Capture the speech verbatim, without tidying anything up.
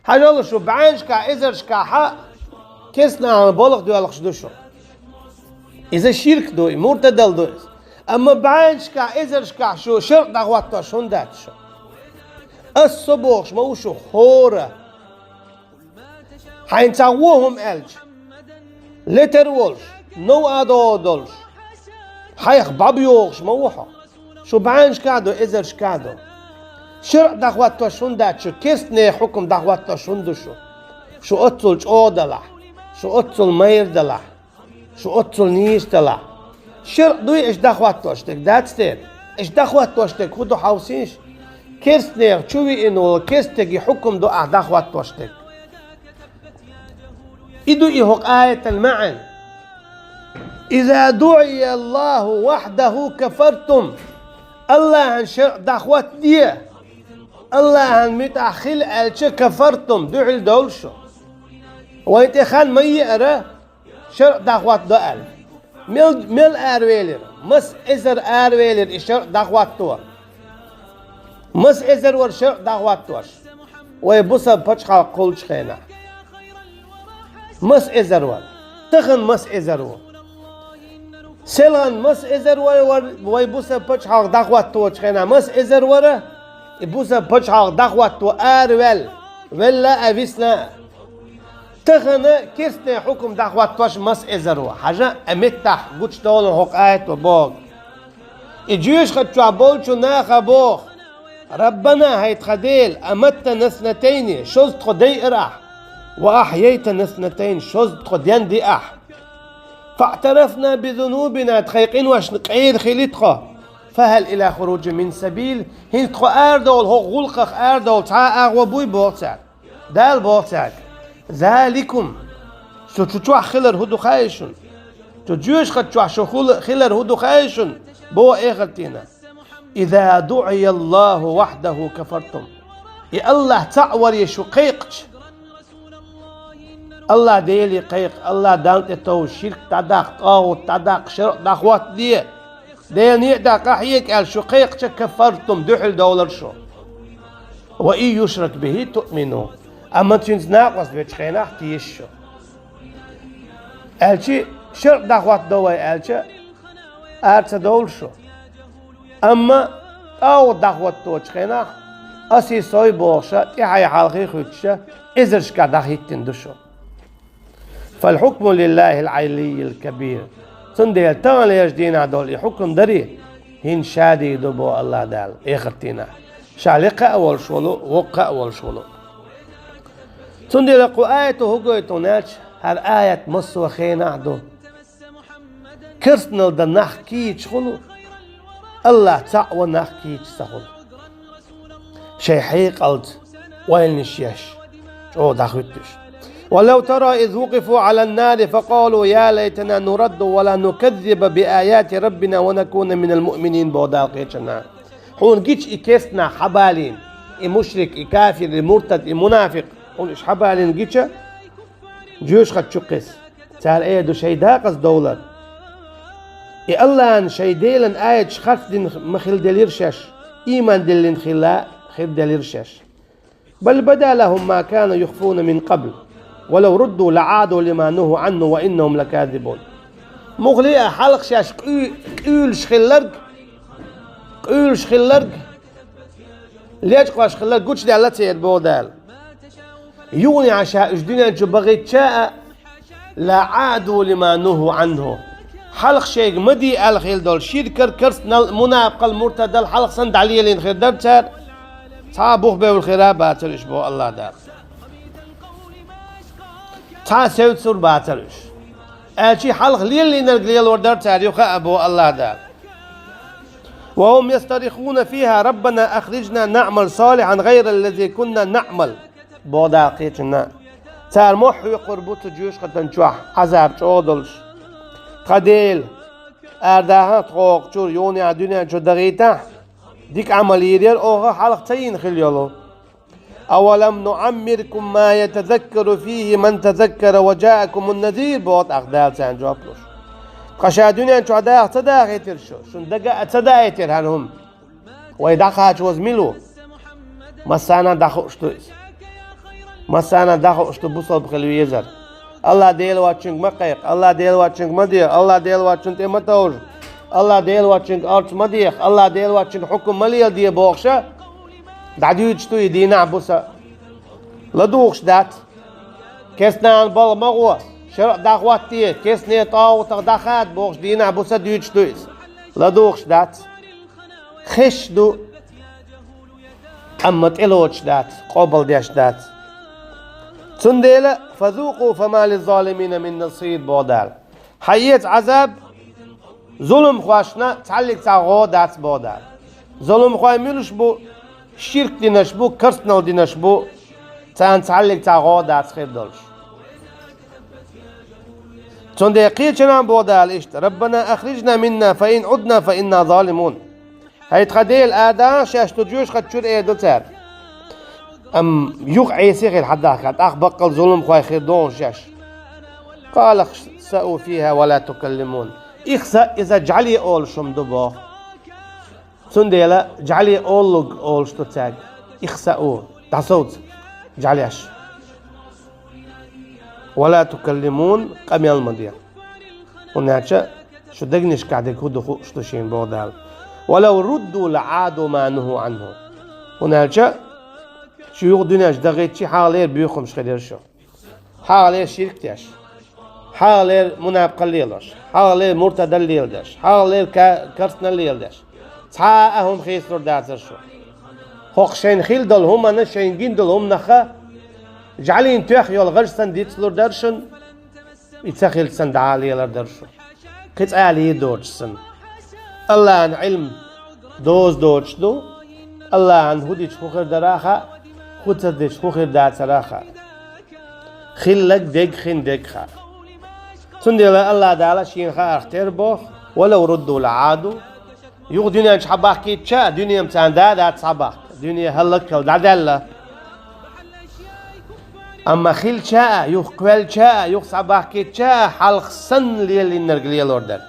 Хьажал шу, бӀаьннашкахь, эзаршкахь керстанашна балха доьлхуш ду шу. Иза ширк ду, и муртадал ду иза. Амма бӀаьннашкахь, эзаршкахь шу шарӀ дӀахӀоттош хӀунда дац шу? Ас со бохуш ма ву шу, хӀора. Хьайна цхьа вон хӀума аьлча, летар волуш, новкъа догӀур долуш, хьайх бӀаьб йогӀуш ма ву хьо. Шу бӀаьннашкахь а ду, эзаршкахь а ду. ШарӀ дӀахӀоттош хӀунда дац шу, керстанийн хьукам дӀахӀоттош хӀунда ду шу? Шу оццул чӀогӀа далахь, шу оццул майра далахь, шу оццул нийса далахь. ШарӀ дуй аша дӀахӀоттош дерг, дац те? Аша дӀахӀоттош дерг хӀун ду хьовсийша? Керстанех чу веана волу керстанийн хьукам ду ахь дӀахӀоттош дерг. И ду и хӀокху аятан маьӀна. «Иза дуӀия Аллаху вахьдаху кафартум». Аллахьан шарӀ дӀахӀоттаде, Аллахьан муьтӀахь хила аьлча, кафартум, дуьхьал довлу шу. Вайн тӀе хан ма еара, шарӀ дӀахӀоттадо аьлла. Мел, мел аравелира, маса эзар аравелира и шарӀ дӀахӀотто. Маса эзар вара шарӀ дӀахӀоттош вай бусалба пачхьалкх кхуллучу хенахь? Маса эзар вара? Тахана маса эзар ву? Селхана маса эзар вара, вай бусалба пачхьалкх дӀахӀотточу хенахь маса эзар вара? И бусалба пачхьалкх дӀахӀотто араваьлла, велла а, висна а. Тахана керстанийн хьукам дӀахӀоттош маса эзар ву? Хьажа, а меттахь гучудовла хӀокху аято боху. И жоьжахати чохь болчу наха боху: «Раббана, хӀай тхан Дела, аматтана снатайни, шозза тхо дайира ахь, ва ахьяйтана снатайни, шозза тхо денди ахь. Фаътарафна би зунубина, тхайн къиношна къера хили тхо. Фахал ила хуружин мин сабил, хӀинца тхо арадовла, хӀокху гӀуллакхах арадовла цхьа а агӀо буй?» – боху цара. Дала боху цаьрга: «Заликум, шу чу чохь хилар хӀун ду хаьий шуна? Чу жоьжахати чохь шу хула-, хилар хӀун ду хаьий шуна?» – боху эхартина. «Иза дуӀия Аллаху вахьдаху кафартум». И Аллахь цхьаъ варе шу кхайкхича, Аллахь Деле кхайкха, Аллахь Далла тӀе тов, ширк дӀадаккха, тӀагӀут дӀадаккха, шарӀ дӀахӀоттаде, Делан некъа тӀехь къахьега аьлла шу кхайкхича, кафартум, дуьхьал довлар шу. «Ва ин юшрак бихи туъмину». Амма цуьнца накъост вечу хенахь теша шу. Аьлчи, шарӀ дӀахӀоттадо вай аьлча, ара ца довлу шу. Амма тӀагӀут дӀахӀотточу хенахь, асий сой бохуша, тӀаьхьий хьалхий хуьттуша, эзаршкахь дӀахӀиттина ду шу. «Фал хьукму лиллахил Ӏалиййил кабир». Цундела таханлерчу дийнахь долу и хьукам дарий, хӀинца ша дийр ду, боху Аллахь Дала, эхартийнахь. Ша лекха а волуш волу, воккха а волуш волу. Цундела кху аято хӀун гойту хьуна аьлча, хӀара аят массо а хенахь ду. Керстанал дан нах кийча хуьлу, Аллахь цхьаъ ван нах кийча ца хуьлу. Шайн хьекъалца ойланаш еш, чӀогӀа дӀахуьттуш. «Ва лав тара из вукъифу Ӏалан нари факъалу: я лайтана нурадду ва ла нуказзиба би аяти раббина ва накуна минал муъминин», – боху Дала кхечанхьа. Хьуна гича и керстанах хьабалийна, и мушрик, и кафир, и муртад, и мунафикъ, хьуна уьш хьабалийна гича, жоьжахати чу кхесса, цара эр ду шайн дакъаза довлар. И Аллахьан, шайн Делан аяташ харцдина ма хила делира шаьш, ийман диллина хила хир делира шаьш. «Бал бада лахум ма кану юхфуна мин къабл, ва лав рудду ла Ӏаду лима нуху Ӏанху ва иннахум лаказибун». Мухле а хьалха шаьш къуь-, къуьйлуш хилларг, къуьйлуш хилларг, лечкъош хилларг гучудаьлла церан, боху Дала. Юха а ша уьш дуьнен чу бахийтча а, «ла Ӏаду лима нуху Ӏанху». Хьалха шайга ма де аьлла хилла долу ширкал, керстанал, мунапикъал, муртадал хьалха санна дӀалелийна хир дара цара, цхьа а бух бевлла хир а бацара уьш, боху Аллахь Дала. Цхьа а севцур бацара уьш. Аьлчи хьалха лелийнарг лелор дара цара юха а, боху Аллахь Дала. «Ва хум ястарихуна фиха: раббана ахрижна наъмал салихьан гӀайра ллази кунна наъмал». Боху Дала кхечанхьа. Цара мохь хьоькхур бу цу жоьжахатан чохь, Ӏазаб чӀогӀа долуш: «Тхан Дела, арадахьа тхо хӀокху чуьра, юха а дуьнен чу дахийтахь, дика Ӏамал йийр яра оха, хьалха ца йина хилла йолу». «Авалам нуӀаммиркум ма ятазаккару фихи ман тазаккара ва джаакумун назир», – боху тӀаккха Дала царна жоп луш. Тхан ша дуьнен чохь даха ца дахийтира шу? Шуна дага а ца даийтира хӀара хӀума? Вай дӀакхачоза мила ву? Массарна а дӀахууш ду иза. Массанахьа дӀахо ишта бусалба хила везар. Аллахь Дела воацачунга ма кхайкха, Аллахь Дела воацачунга ма деха, Аллахь Дела воацачун тӀе ма товжа, Аллахь Дела воацачунга орц ма деха, Аллахь Дела воацачун хьукам ма леладе бохуш, дӀадуьйцуш ду и дийнахь-буса. ЛадугӀуш дац. Керстанан балха ма гӀо, шарӀ дӀахӀотта, керстанан тӀагӀутах дӀахада бохуш дийнахь-буса дуьйцуш ду иза. ЛадугӀуш дац. Хезаш ду, амма тӀелоцуш дац, къобалдеш дац. Цундела, «فذوقوا فما للظالمين من نصير», боху Дала. Хьаэца Ӏазаб, зуламхошна цхьаллиг цхьа гӀо дац, боху Дала. Зуламхой муьлш бу? Ширк динарш бу, керстанал динарш бу, царна цхьаллиг цхьа гӀо дац хир долуш. Цундела кхечанхьа боху Дала иштта: «ربنا أخرجنا منها فإن عدنا فإنا ظالمون». ХӀай тхан Дела, ада шаьш ду жоьжахати чуьра, эр ду цара. Амма юха Ӏеса хила хьадахка, тӀаккха баккъал зуламхой хир ду шаьш. «قال اخسئوا فيها ولا تكلمون». Ихса, иза жӀаьле олуш хӀума ду боху. Цундела жӀаьле оллуг олуш ду цаьрга. Ихсаъу, дӀасовца жӀаьлеш. «ولا تكلمون», къамел ма де. ХӀунда аьлча шу дегнашкахь дерг хӀун ду хууш ду шена, боху Дала. «ولو ردوا لعادوا لما نهوا عنه». ХӀунда аьлча шу юха дуьненчу дахийтча, хьалхалера боьхамаш хир яра шу. Хьалхалера ширк деш, хьалхалера мунапкъал лелош, хьалхалера муртадал леладеш, хьалхалера ка-, керстанал леладеш. Цхьа а хӀума хийцалур дацара шу. ХӀокху шайна хила долу хӀуманна, шайна гина долу хӀуманах жӀаьлин тоьхна йолу гӀаж санна дицлур дара шуна, и ца хилча санна дӀа а лелар дара шу. Кхин цкъа а лийр доцуш санна. Аллахьан Ӏилма доза доцуш ду, Аллахьан хӀун дича хӀун хир дара а хаьа, хӀун ца дича хӀун хир дацара а хаьа. Хилларг дерг, хин дерг хаьа. Цундела Аллахь Дала шена хаарх тера боху: «ولو ردوا لعادوا». Юха дуьнен чу схьабахкийтича а, дуьне-м царна да а дац схьабахка, дуьне хӀаллакьхила дӀадаьлла. Амма хилча а, юха кхоьллича а, юха схьабахкийтича а, хьалха санна лелийнарг лелор дара.